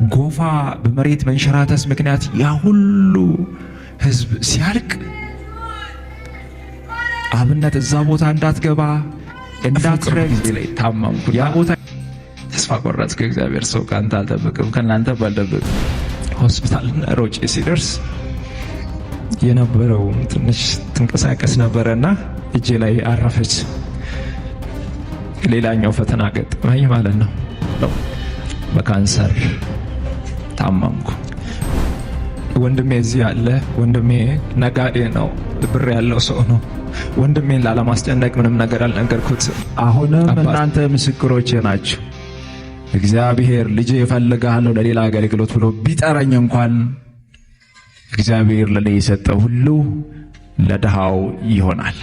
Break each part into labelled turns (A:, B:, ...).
A: ጎፋ በመሬት መንሸራተት ምክንያት ያ ሁሉ ህዝብ ሲያልቅ አብነት እዛ ቦታ እንዳትገባ እንዳትረግ ላይ ታመምኩ። ያ ቦታ ተስፋ ቆረጥኩ። እግዚአብሔር ሰው ከአንተ አልጠብቅም፣ ከእናንተ አልጠብቅም። ሆስፒታል ሮጬ ሲደርስ የነበረው ትንሽ ትንቀሳቀስ ነበረና እጄ ላይ አረፈች። ሌላኛው ፈተና ገጠመኝ ማለት ነው። በካንሰር ታመምኩ። ወንድሜ እዚህ አለ። ወንድሜ ነጋዴ ነው፣ ብር ያለው ሰው ነው። ወንድሜን ላለማስጨነቅ ምንም ነገር አልነገርኩት።
B: አሁንም እናንተ ምስክሮቼ ናችሁ። እግዚአብሔር ልጄ እፈልግሃለሁ ለሌላ አገልግሎት ብሎ ቢጠራኝ እንኳን እግዚአብሔር ለኔ የሰጠው ሁሉ ለድሃው ይሆናል።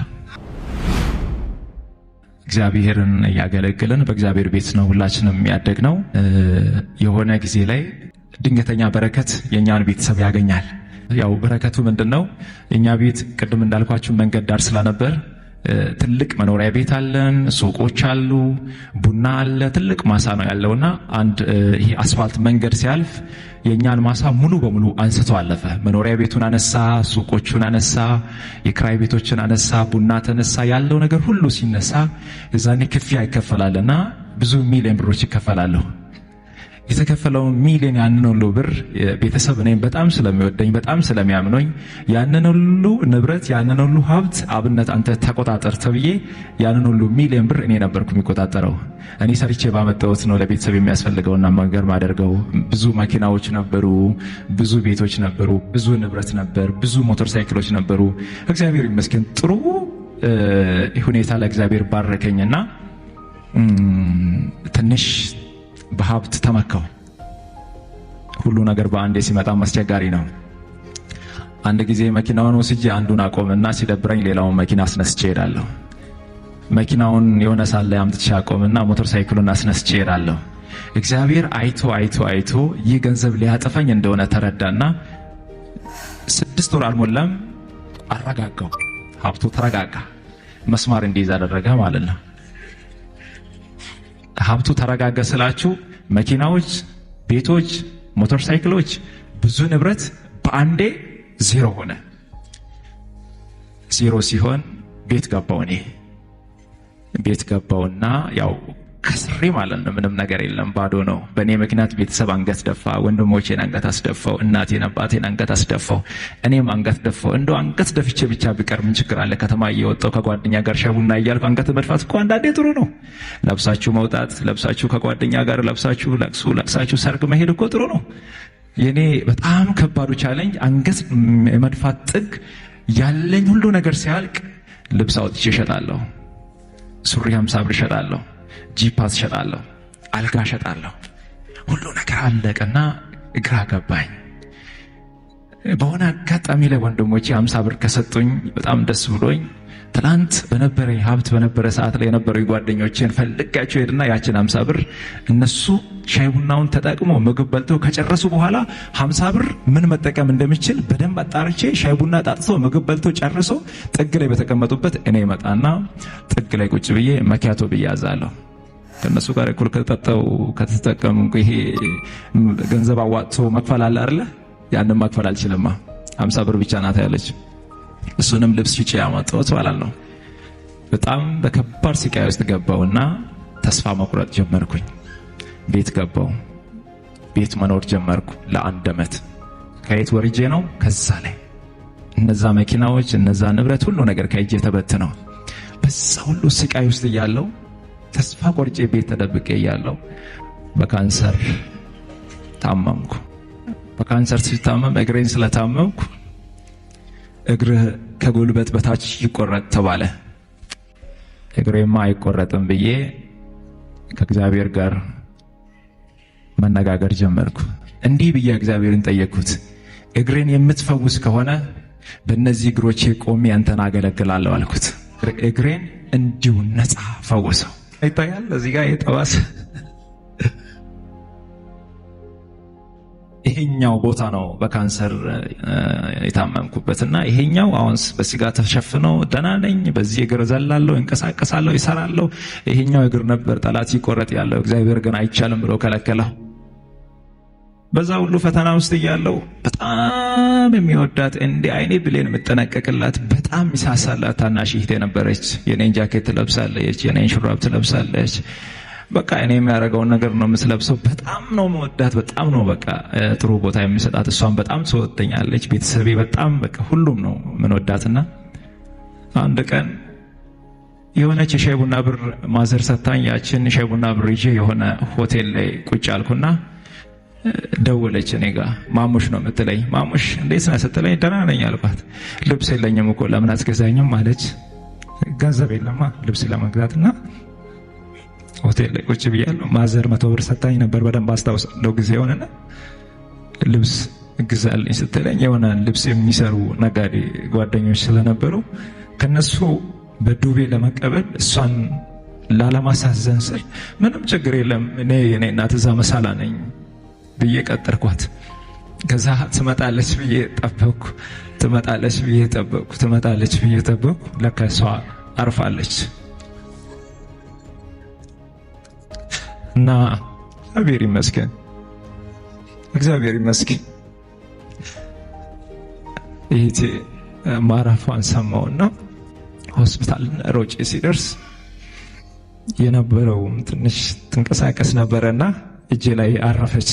A: እግዚአብሔርን እያገለገልን በእግዚአብሔር ቤት ነው ሁላችንም ያደግነው። የሆነ ጊዜ ላይ ድንገተኛ በረከት የእኛን ቤተሰብ ያገኛል። ያው በረከቱ ምንድን ነው? የእኛ ቤት ቅድም እንዳልኳችሁ መንገድ ዳር ስለነበር ትልቅ መኖሪያ ቤት አለን፣ ሱቆች አሉ፣ ቡና አለ፣ ትልቅ ማሳ ነው ያለውና አንድ ይሄ አስፋልት መንገድ ሲያልፍ የእኛን ማሳ ሙሉ በሙሉ አንስቶ አለፈ። መኖሪያ ቤቱን አነሳ፣ ሱቆቹን አነሳ፣ የክራይ ቤቶችን አነሳ፣ ቡና ተነሳ። ያለው ነገር ሁሉ ሲነሳ እዛኔ ክፍያ ይከፈላልና ብዙ ሚሊዮን ብሮች ይከፈላሉ። የተከፈለውን ሚሊዮን ያንን ሁሉ ብር ቤተሰብ እኔም በጣም ስለሚወደኝ በጣም ስለሚያምኖኝ ያንን ሁሉ ንብረት ያንን ሁሉ ሀብት አብነት አንተ ተቆጣጠር ተብዬ ያንን ሁሉ ሚሊዮን ብር እኔ ነበርኩ የሚቆጣጠረው። እኔ ሰርቼ ባመጣሁት ነው ለቤተሰብ የሚያስፈልገውና መንገድ ማደርገው። ብዙ መኪናዎች ነበሩ፣ ብዙ ቤቶች ነበሩ፣ ብዙ ንብረት ነበር፣ ብዙ ሞተር ሳይክሎች ነበሩ። እግዚአብሔር ይመስገን ጥሩ ሁኔታ ለእግዚአብሔር ባረከኝና ትንሽ በሀብት ተመካው። ሁሉ ነገር በአንዴ ሲመጣ አስቸጋሪ ነው። አንድ ጊዜ መኪናውን ወስጄ አንዱን አቆምና ሲደብረኝ ሌላውን መኪና አስነስቼ እሄዳለሁ። መኪናውን የሆነ ሳለ ላይ አምጥቼ አቆምና ሞተር ሳይክሉን አስነስቼ እሄዳለሁ። እግዚአብሔር አይቶ አይቶ አይቶ ይህ ገንዘብ ሊያጠፋኝ እንደሆነ ተረዳና 6 ወር አልሞላም አረጋጋው። ሀብቱ ተረጋጋ። መስማር እንዲይዝ አደረገ ማለት ነው። ሀብቱ ተረጋጋ ስላችሁ መኪናዎች፣ ቤቶች፣ ሞተር ሳይክሎች፣ ብዙ ንብረት በአንዴ ዜሮ ሆነ። ዜሮ ሲሆን ቤት ገባው። እኔ ቤት ገባውና ያው ከስሬ ማለት ነው። ምንም ነገር የለም፣ ባዶ ነው። በእኔ ምክንያት ቤተሰብ አንገት ደፋ። ወንድሞቼን አንገት አስደፋው፣ እናቴን አባቴን አንገት አስደፋው፣ እኔም አንገት ደፋው። እንደው አንገት ደፍቼ ብቻ ቢቀር ምን ችግር አለ? ከተማ እየወጣሁ ከጓደኛ ጋር ሻይ ቡና እያልኩ አንገት መድፋት እኮ አንዳንዴ ጥሩ ነው። ለብሳችሁ መውጣት፣ ለብሳችሁ ከጓደኛ ጋር ለብሳችሁ ለቅሶ ለቅሳችሁ ሰርግ መሄድ እኮ ጥሩ ነው። የኔ በጣም ከባዱ challenge አንገት የመድፋት ጥግ ያለኝ ሁሉ ነገር ሲያልቅ ልብስ አውጥቼ እሸጣለሁ። ሱሪ 50 ብር እሸጣለሁ። ጂፓስ እሸጣለሁ፣ አልጋ እሸጣለሁ። ሁሉ ነገር አለቀና ግራ ገባኝ። በሆነ አጋጣሚ ላይ ወንድሞቼ 50 ብር ከሰጡኝ በጣም ደስ ብሎኝ ትላንት በነበረኝ ሀብት በነበረ ሰዓት ላይ የነበሩ ጓደኞቼን ፈልጋቸው ሄድና ያችን 50 ብር እነሱ ሻይ ቡናውን ተጠቅሞ ምግብ በልተው ከጨረሱ በኋላ 50 ብር ምን መጠቀም እንደምችል በደንብ አጣርቼ ሻይ ቡና ጣጥቶ ምግብ በልቶ ጨርሶ ጥግ ላይ በተቀመጡበት እኔ እመጣና ጥግ ላይ ቁጭ ብዬ መኪያቶ ብዬ አዛለሁ። ከእነሱ ጋር እኩል ከጠጣው ከተጠቀሙ ይሄ ገንዘብ አዋጥቶ መክፈል አለ አይደለ? ያንን መክፈል አልችልማ። 50 ብር ብቻ ናት ያለች። እሱንም ልብስ ሽጬ ያመጣሁት ማለት ነው። በጣም በከባድ ስቃይ ውስጥ ገባውና ተስፋ መቁረጥ ጀመርኩኝ። ቤት ገባው። ቤት መኖር ጀመርኩ ለአንድ ዓመት። ከየት ወርጄ ነው? ከዛ ላይ እነዛ መኪናዎች፣ እነዛ ንብረት፣ ሁሉ ነገር ከእጄ ተበትነው በዛ ሁሉ ስቃይ ውስጥ እያለው ተስፋ ቆርጬ ቤት ተደብቄ እያለው በካንሰር ታመምኩ። በካንሰር ሲታመም እግሬን ስለታመምኩ እግርህ ከጉልበት በታች ይቆረጥ ተባለ። እግሬማ አይቆረጥም ብዬ ከእግዚአብሔር ጋር መነጋገር ጀመርኩ። እንዲህ ብዬ እግዚአብሔርን ጠየቅኩት፣ እግሬን የምትፈውስ ከሆነ በእነዚህ እግሮቼ ቆሜ አንተን አገለግላለሁ አልኩት። እግሬን እንዲሁ ነፃ ፈወሰው። ይታያል እዚህ ጋር የጠባሰ ይሄኛው ቦታ ነው በካንሰር የታመምኩበት እና ይሄኛው አሁን በስጋ ተሸፍኖ ደህና ነኝ። በዚህ እግር ዘላለሁ፣ እንቀሳቀሳለሁ፣ ይሰራለሁ። ይሄኛው እግር ነበር ጠላት ይቆረጥ ያለው፣ እግዚአብሔር ግን አይቻልም ብሎ ከለከለው። በዛ ሁሉ ፈተና ውስጥ እያለሁ በጣም የሚወዳት እንደ አይኔ ብሌን የምጠነቀቅላት በጣም የሚሳሳላት ታናሽ እህቴ ነበረች። የኔን ጃኬት ትለብሳለች፣ የኔን ሹራብ ትለብሳለች። በቃ እኔ የሚያደርገውን ነገር ነው የምትለብሰው። በጣም ነው መወዳት፣ በጣም ነው በቃ ጥሩ ቦታ የሚሰጣት። እሷን በጣም ትወደኛለች። ቤተሰቤ በጣም በቃ ሁሉም ነው ምንወዳትና አንድ ቀን የሆነች የሻይ ቡና ብር ማዘር ሰታኝ ያችን ሻይ ቡና ብር ይዤ የሆነ ሆቴል ላይ ቁጭ አልኩና ደወለች እኔ ጋ። ማሙሽ ነው የምትለኝ። ማሙሽ እንዴት ነህ ስትለኝ ደህና ነኝ አልኳት። ልብስ የለኝም እኮ ለምን አትገዛኝም አለች። ገንዘብ የለማ ልብስ ለመግዛትና ሆቴል ላይ ቁጭ ብያለሁ። ማዘር 100 ብር ሰታኝ ነበር በደንብ አስታውሳለሁ ጊዜውንና ልብስ ግዛልኝ ስትለኝ የሆነ ልብስ የሚሰሩ ነጋዴ ጓደኞች ስለነበሩ ከነሱ በዱቤ ለመቀበል እሷን ላለማሳዘን ስል ምንም ችግር የለም እኔ የኔ እናት እዛ መሳላ ነኝ ብዬ ቀጠርኳት። ከዛ ትመጣለች ብዬ ጠበቅኩ፣ ትመጣለች ብዬ ጠበቅኩ፣ ትመጣለች ብዬ ጠበቅኩ። ለካ እሷ አርፋለች። እና እግዚአብሔር ይመስገን፣ እግዚአብሔር ይመስገን። እህቴ ማረፏን ሰማውና ሆስፒታል ሮጬ ሲደርስ የነበረውም ትንሽ ትንቀሳቀስ ነበረና እጄ ላይ አረፈች።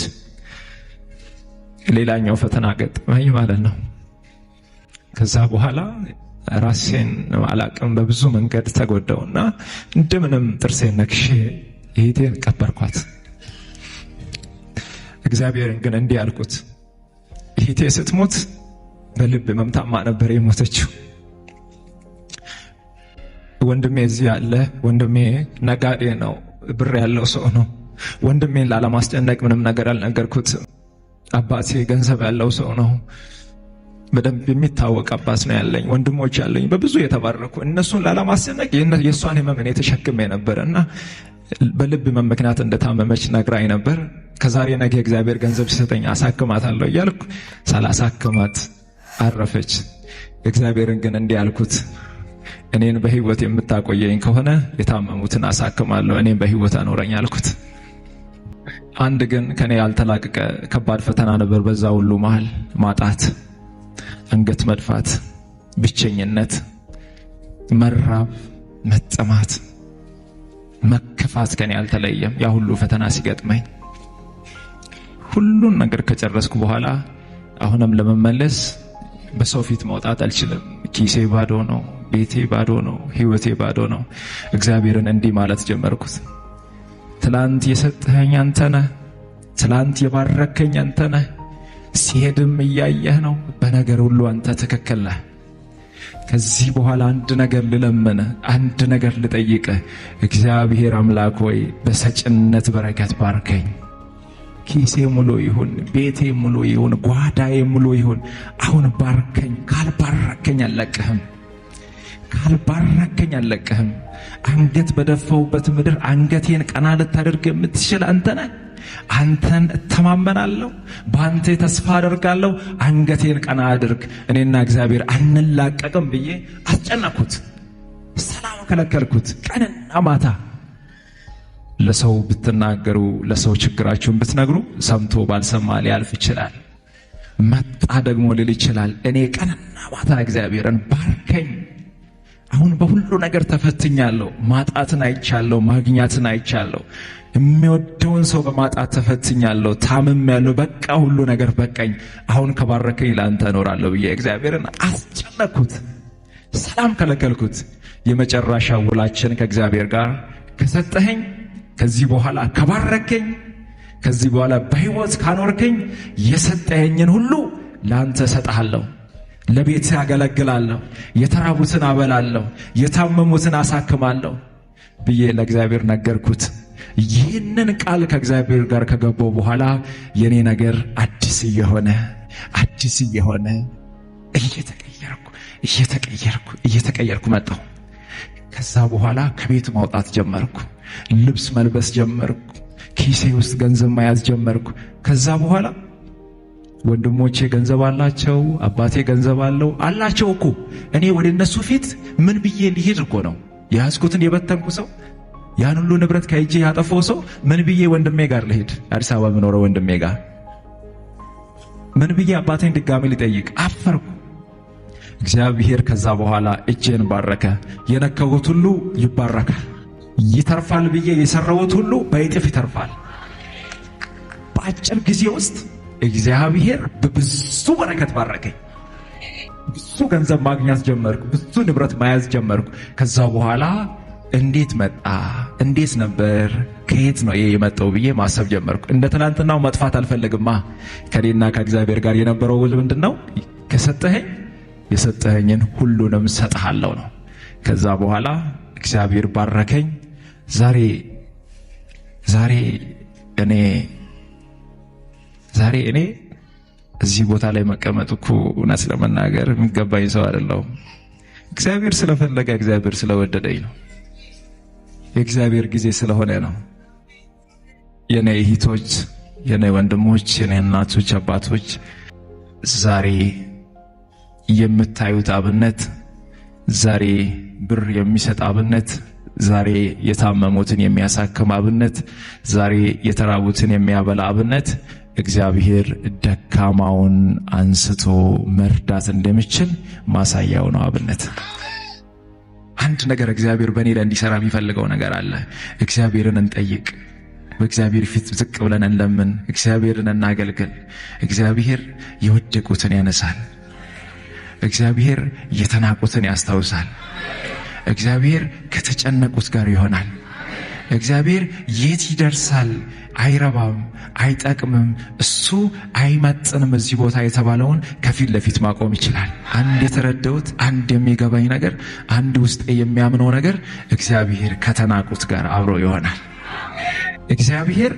A: ሌላኛው ፈተና ገጠመኝ ማለት ነው። ከዛ በኋላ ራሴን አላቅም በብዙ መንገድ ተጎዳውና እንደምንም ጥርሴን ነክሼ እህቴን ቀበርኳት። እግዚአብሔርን ግን እንዲህ አልኩት፣ እህቴ ስትሞት በልብ ህመም ነበር የሞተችው። ወንድሜ እዚህ ያለ ወንድሜ ነጋዴ ነው፣ ብር ያለው ሰው ነው። ወንድሜን ላለማስጨነቅ ምንም ነገር አልነገርኩትም። አባቴ ገንዘብ ያለው ሰው ነው። በደንብ የሚታወቅ አባት ነው ያለኝ። ወንድሞች ያለኝ በብዙ የተባረኩ፣ እነሱን ላለማስጨነቅ የእሷን ህመም እኔ ተሸክሜ ነበር እና በልብ ህመም ምክንያት እንደታመመች ነግራኝ ነበር። ከዛሬ ነገ እግዚአብሔር ገንዘብ ሲሰጠኝ አሳክማታለሁ እያልኩ ሳላሳክማት አረፈች። እግዚአብሔርን ግን እንዲህ አልኩት፣ እኔን በህይወት የምታቆየኝ ከሆነ የታመሙትን አሳክማለሁ፣ እኔን በህይወት አኖረኝ አልኩት። አንድ ግን ከኔ ያልተላቀቀ ከባድ ፈተና ነበር። በዛ ሁሉ መሃል ማጣት፣ አንገት መድፋት፣ ብቸኝነት፣ መራብ፣ መጠማት፣ መከፋት ከኔ አልተለየም። ያ ሁሉ ፈተና ሲገጥመኝ ሁሉን ነገር ከጨረስኩ በኋላ አሁንም ለመመለስ በሰው ፊት መውጣት አልችልም። ኪሴ ባዶ ነው፣ ቤቴ ባዶ ነው፣ ህይወቴ ባዶ ነው። እግዚአብሔርን እንዲህ ማለት ጀመርኩት። ትላንት የሰጠኸኝ አንተ ነህ። ትላንት የባረከኝ አንተ ነህ። ሲሄድም እያየህ ነው። በነገር ሁሉ አንተ ትክክል ነህ። ከዚህ በኋላ አንድ ነገር ልለምንህ፣ አንድ ነገር ልጠይቅህ። እግዚአብሔር አምላክ ሆይ በሰጭነት በረከት ባርከኝ። ኪሴ ሙሉ ይሁን፣ ቤቴ ሙሉ ይሁን፣ ጓዳዬ ሙሉ ይሁን። አሁን ባርከኝ። ካልባረከኝ አልለቅህም፣ ካልባረከኝ አልለቅህም። አንገት በደፋውበት ምድር አንገቴን ቀና ልታደርግ የምትችል አንተ ነህ። አንተን እተማመናለሁ፣ በአንተ ተስፋ አደርጋለሁ። አንገቴን ቀና አድርግ፣ እኔና እግዚአብሔር አንላቀቅም ብዬ አስጨነኩት። ሰላም ከለከልኩት ቀንና ማታ። ለሰው ብትናገሩ፣ ለሰው ችግራችሁን ብትነግሩ ሰምቶ ባልሰማ ሊያልፍ ይችላል። መጣ ደግሞ ሊል ይችላል። እኔ ቀንና ማታ እግዚአብሔርን ባርከኝ፣ አሁን በሁሉ ነገር ተፈትኛለሁ። ማጣትን አይቻለሁ፣ ማግኛትን አይቻለሁ። የሚወደውን ሰው በማጣት ተፈትኛለሁ፣ ታምሜያለሁ። በቃ ሁሉ ነገር በቃኝ። አሁን ከባረከኝ ለአንተ እኖራለሁ ብዬ እግዚአብሔርን አስጨነኩት፣ ሰላም ከለከልኩት። የመጨረሻ ውላችን ከእግዚአብሔር ጋር ከሰጠኸኝ፣ ከዚህ በኋላ ከባረከኝ፣ ከዚህ በኋላ በሕይወት ካኖርከኝ የሰጠኸኝን ሁሉ ለአንተ እሰጥሃለሁ። ለቤት ያገለግላለሁ፣ የተራቡትን አበላለሁ፣ የታመሙትን አሳክማለሁ ብዬ ለእግዚአብሔር ነገርኩት። ይህንን ቃል ከእግዚአብሔር ጋር ከገባው በኋላ የኔ ነገር አዲስ እየሆነ አዲስ እየሆነ እየተቀየርኩ እየተቀየርኩ እየተቀየርኩ መጣሁ። ከዛ በኋላ ከቤት ማውጣት ጀመርኩ። ልብስ መልበስ ጀመርኩ። ኪሴ ውስጥ ገንዘብ መያዝ ጀመርኩ። ከዛ በኋላ ወንድሞቼ ገንዘብ አላቸው፣ አባቴ ገንዘብ አለው አላቸው እኮ። እኔ ወደ እነሱ ፊት ምን ብዬ ሊሄድ እኮ ነው? የያዝኩትን የበተንኩ ሰው፣ ያን ሁሉ ንብረት ከእጄ ያጠፋው ሰው ምን ብዬ ወንድሜ ጋር ልሄድ? አዲስ አበባ የምኖረው ወንድሜ ጋር ምን ብዬ አባቴን ድጋሚ ልጠይቅ? አፈርኩ። እግዚአብሔር ከዛ በኋላ እጄን ባረከ። የነካሁት ሁሉ ይባረካል፣ ይተርፋል ብዬ የሰራሁት ሁሉ በእጥፍ ይተርፋል። በአጭር ጊዜ ውስጥ እግዚአብሔር በብዙ በረከት ባረከኝ። ብዙ ገንዘብ ማግኘት ጀመርኩ። ብዙ ንብረት መያዝ ጀመርኩ። ከዛ በኋላ እንዴት መጣ፣ እንዴት ነበር፣ ከየት ነው ይሄ የመጣው ብዬ ማሰብ ጀመርኩ። እንደ ትናንትናው መጥፋት አልፈለግማ። ከኔና ከእግዚአብሔር ጋር የነበረው ውል ምንድን ነው? ከሰጠኸኝ የሰጠኸኝን ሁሉንም ሰጥሃለሁ ነው። ከዛ በኋላ እግዚአብሔር ባረከኝ። ዛሬ ዛሬ እኔ ዛሬ እኔ እዚህ ቦታ ላይ መቀመጥ እኮ እውነት ለመናገር የሚገባኝ ሰው አይደለሁም። እግዚአብሔር ስለፈለገ፣ እግዚአብሔር ስለወደደኝ ነው። የእግዚአብሔር ጊዜ ስለሆነ ነው። የኔ እህቶች፣ የኔ ወንድሞች፣ የኔ እናቶች፣ አባቶች፣ ዛሬ የምታዩት አብነት፣ ዛሬ ብር የሚሰጥ አብነት፣ ዛሬ የታመሙትን የሚያሳክም አብነት፣ ዛሬ የተራቡትን የሚያበላ አብነት፣ እግዚአብሔር ደካማውን አንስቶ መርዳት እንደሚችል ማሳያው ነው አብነት። አንድ ነገር እግዚአብሔር በእኔ ላይ እንዲሰራ የሚፈልገው ነገር አለ። እግዚአብሔርን እንጠይቅ። በእግዚአብሔር ፊት ዝቅ ብለን እንለምን። እግዚአብሔርን እናገልግል። እግዚአብሔር የወደቁትን ያነሳል። እግዚአብሔር የተናቁትን ያስታውሳል። እግዚአብሔር ከተጨነቁት ጋር ይሆናል። እግዚአብሔር የት ይደርሳል? አይረባም፣ አይጠቅምም፣ እሱ አይመጥንም እዚህ ቦታ የተባለውን ከፊት ለፊት ማቆም ይችላል። አንድ የተረዳሁት፣ አንድ የሚገባኝ ነገር፣ አንድ ውስጤ የሚያምነው ነገር እግዚአብሔር ከተናቁት ጋር አብሮ ይሆናል። እግዚአብሔር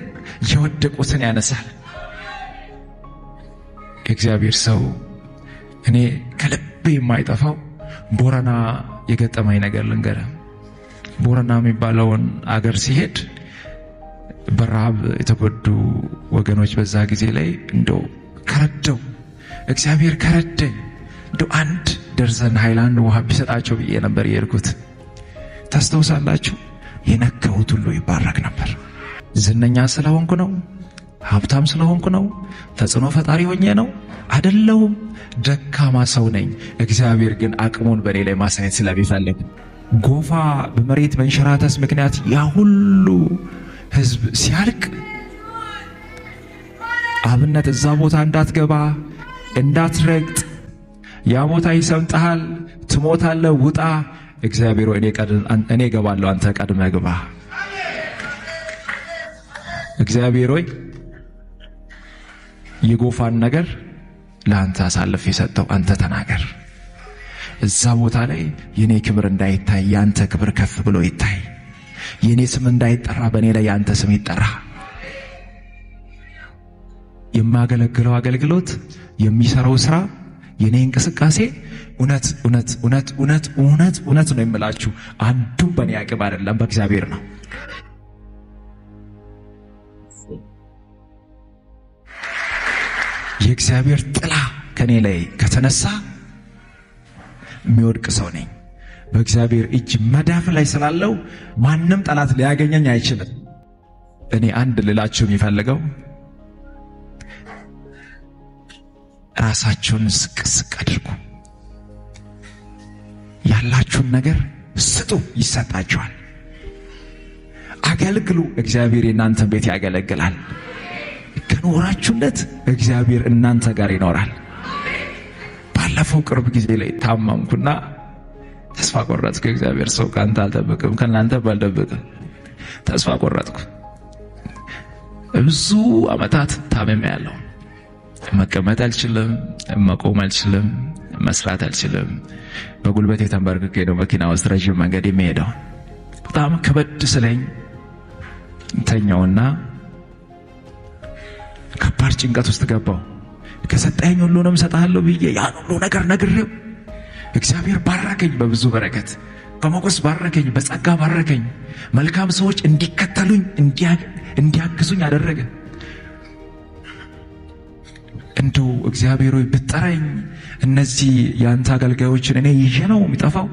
A: የወደቁትን ያነሳል። የእግዚአብሔር ሰው፣ እኔ ከልቤ የማይጠፋው ቦረና የገጠመኝ ነገር ልንገርህ። ቦረና የሚባለውን አገር ሲሄድ በረሃብ የተጎዱ ወገኖች በዛ ጊዜ ላይ እንደው ከረደው እግዚአብሔር ከረደኝ እንደው አንድ ደርዘን ሃይላንድ ውሃ ቢሰጣቸው ብዬ ነበር የሄድኩት። ታስታውሳላችሁ? የነካሁት ሁሉ ይባረክ ነበር። ዝነኛ ስለሆንኩ ነው? ሀብታም ስለሆንኩ ነው? ተጽዕኖ ፈጣሪ ሆኜ ነው? አይደለሁም። ደካማ ሰው ነኝ። እግዚአብሔር ግን አቅሙን በእኔ ላይ ማሳየት ስለሚፈልግ፣ ጎፋ በመሬት መንሸራተት ምክንያት ያ ሁሉ ህዝብ ሲያልቅ፣ አብነት እዛ ቦታ እንዳትገባ፣ እንዳትረግጥ፣ ያ ቦታ ይሰምጥሃል፣ ትሞታለህ፣ ውጣ። እግዚአብሔር ሆይ፣ እኔ እገባለሁ፣ አንተ ቀድመህ ግባ። እግዚአብሔር ሆይ፣ የጎፋን ነገር ለአንተ አሳልፌ ሰጠው፣ አንተ ተናገር። እዛ ቦታ ላይ የኔ ክብር እንዳይታይ የአንተ ክብር ከፍ ብሎ ይታይ። የኔ ስም እንዳይጠራ በእኔ ላይ የአንተ ስም ይጠራ። የማገለግለው አገልግሎት፣ የሚሰራው ስራ፣ የኔ እንቅስቃሴ፣ እውነት እውነት እውነት እውነት እውነት እውነት ነው የምላችሁ፣ አንዱም በእኔ አቅም አይደለም፣ በእግዚአብሔር ነው። የእግዚአብሔር ጥላ ከኔ ላይ ከተነሳ የሚወድቅ ሰው ነኝ። በእግዚአብሔር እጅ መዳፍ ላይ ስላለው ማንም ጠላት ሊያገኘኝ አይችልም። እኔ አንድ ልላችሁ የሚፈልገው ራሳችሁን ዝቅ ዝቅ አድርጉ። ያላችሁን ነገር ስጡ፣ ይሰጣችኋል። አገልግሉ፣ እግዚአብሔር የእናንተን ቤት ያገለግላል። ከኖራችሁለት እግዚአብሔር እናንተ ጋር ይኖራል። ባለፈው ቅርብ ጊዜ ላይ ታመምኩና ተስፋ ቆረጥኩ። እግዚአብሔር ሰው፣ ከአንተ አልጠብቅም፣ ከእናንተ አልጠብቅም። ተስፋ ቆረጥኩ። ብዙ ዓመታት ታምሜያለሁ። መቀመጥ አልችልም፣ መቆም አልችልም፣ መስራት አልችልም። በጉልበቴ ተንበርክኬ ነው መኪና ውስጥ ረዥም መንገድ የሚሄደው። በጣም ከበድ ስለኝ ተኛውና ከባድ ጭንቀት ውስጥ ገባው። ከሰጠኸኝ ሁሉንም እሰጥሃለሁ ብዬ ያን ሁሉ ነገር ነግሬው እግዚአብሔር ባረከኝ፣ በብዙ በረከት፣ በሞገስ ባረከኝ፣ በጸጋ ባረከኝ። መልካም ሰዎች እንዲከተሉኝ፣ እንዲያግዙኝ አደረገ። እንደው እግዚአብሔር ሆይ፣ ብትጠራኝ እነዚህ የአንተ አገልጋዮችን እኔ ይዤ ነው የሚጠፋው?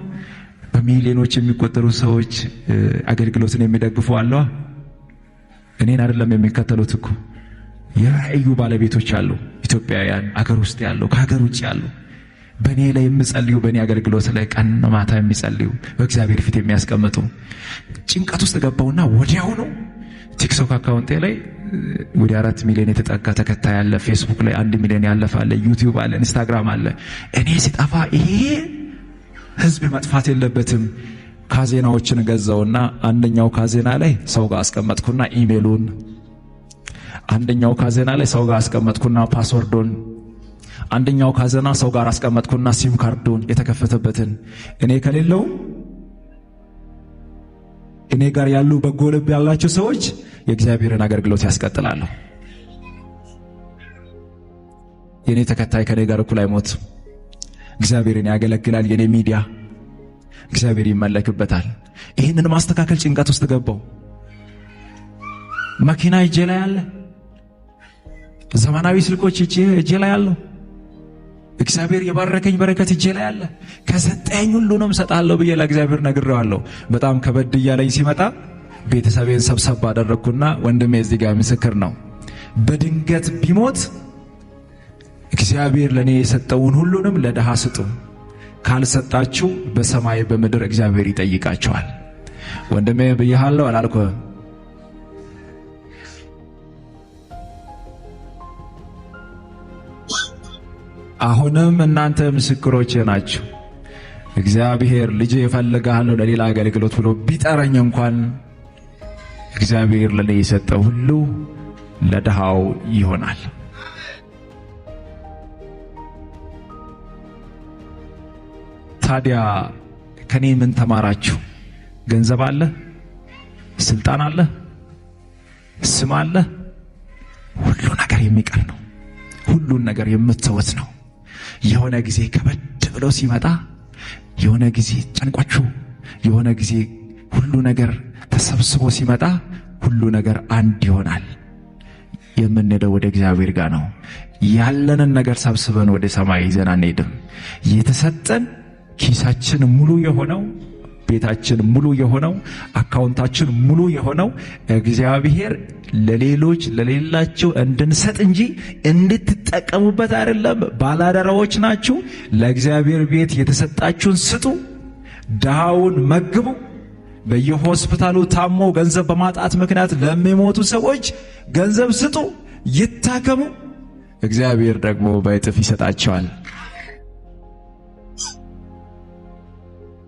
A: በሚሊዮኖች የሚቆጠሩ ሰዎች አገልግሎትን የሚደግፉ አለዋ። እኔን አይደለም የሚከተሉት እኮ፣ የራእዩ ባለቤቶች አሉ። ኢትዮጵያውያን፣ አገር ውስጥ ያሉ፣ ከሀገር ውጭ ያሉ፣ በእኔ ላይ የሚጸልዩ፣ በእኔ አገልግሎት ላይ ቀን ማታ የሚጸልዩ፣ በእግዚአብሔር ፊት የሚያስቀምጡ። ጭንቀት ውስጥ ገባውና ወዲያውኑ ቲክቶክ account ኤ ላይ ወደ 4 ሚሊዮን የተጠጋ ተከታይ አለ። ፌስቡክ ላይ 1 ሚሊዮን ያለፈ አለ። ዩቲዩብ አለ፣ ኢንስታግራም አለ። እኔ ስጠፋ ይሄ ህዝብ መጥፋት የለበትም። ካዜናዎችን ገዛውና አንደኛው ካዜና ላይ ሰው ጋር አስቀመጥኩና ኢሜሉን፣ አንደኛው ካዜና ላይ ሰው ጋር አስቀመጥኩና password ኡን፣ አንደኛው ካዜና ሰው ጋር አስቀመጥኩና ሲም ካርዱን የተከፈተበትን። እኔ ከሌለሁ እኔ ጋር ያሉ በጎ ልብ ያላቸው ሰዎች የእግዚአብሔርን አገልግሎት ያስቀጥላሉ። የኔ ተከታይ ከኔ ጋር እኩል አይሞትም። እግዚአብሔርን ያገለግላል። የኔ ሚዲያ እግዚአብሔር ይመለክበታል። ይህንን ማስተካከል ጭንቀት ውስጥ ገባው። መኪና እጄ ላይ አለ። ዘመናዊ ስልኮች እጄ ላይ አሉ። እግዚአብሔር የባረከኝ በረከት እጄ ላይ አለ። ከሰጠኝ ሁሉንም እሰጣለሁ ብዬ ለእግዚአብሔር ነግሬዋለሁ። በጣም ከበድ እያለኝ ሲመጣ ቤተሰቤን ሰብሰብ አደረግኩና ወንድሜ እዚህ ጋር ምስክር ነው። በድንገት ብሞት እግዚአብሔር ለእኔ የሰጠውን ሁሉንም ለድሃ ስጡ። ካልሰጣችሁ በሰማይ በምድር እግዚአብሔር ይጠይቃችኋል። ወንድሜ ብዬሃለሁ አላልኩህም? አሁንም እናንተ ምስክሮቼ ናችሁ። እግዚአብሔር ልጄ እፈልግሃለሁ ለሌላ አገልግሎት ብሎ ቢጠራኝ እንኳን እግዚአብሔር ለኔ የሰጠው ሁሉ ለድሃው ይሆናል። ታዲያ ከኔ ምን ተማራችሁ? ገንዘብ አለ፣ ስልጣን አለ፣ ስም አለ። ሁሉ ነገር የሚቀር ነው። ሁሉን ነገር የምትተውት ነው። የሆነ ጊዜ ከበድ ብሎ ሲመጣ፣ የሆነ ጊዜ ጨንቋችሁ፣ የሆነ ጊዜ ሁሉ ነገር ተሰብስቦ ሲመጣ ሁሉ ነገር አንድ ይሆናል። የምንሄደው ወደ እግዚአብሔር ጋር ነው። ያለንን ነገር ሰብስበን ወደ ሰማይ ይዘን አንሄድም። የተሰጠን ኪሳችን ሙሉ የሆነው፣ ቤታችን ሙሉ የሆነው፣ account ኣችን ሙሉ የሆነው እግዚአብሔር ለሌሎች ለሌላቸው እንድንሰጥ እንጂ እንድትጠቀሙበት አይደለም። ባላደራዎች ናችሁ። ለእግዚአብሔር ቤት የተሰጣችሁን ስጡ። ድሃውን መግቡ። በየሆስፒታሉ ታሞ ገንዘብ በማጣት ምክንያት ለሚሞቱ ሰዎች ገንዘብ ስጡ፣ ይታከሙ። እግዚአብሔር ደግሞ በእጥፍ ይሰጣቸዋል።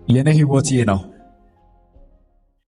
A: የኔ ህይወት ይህ ነው።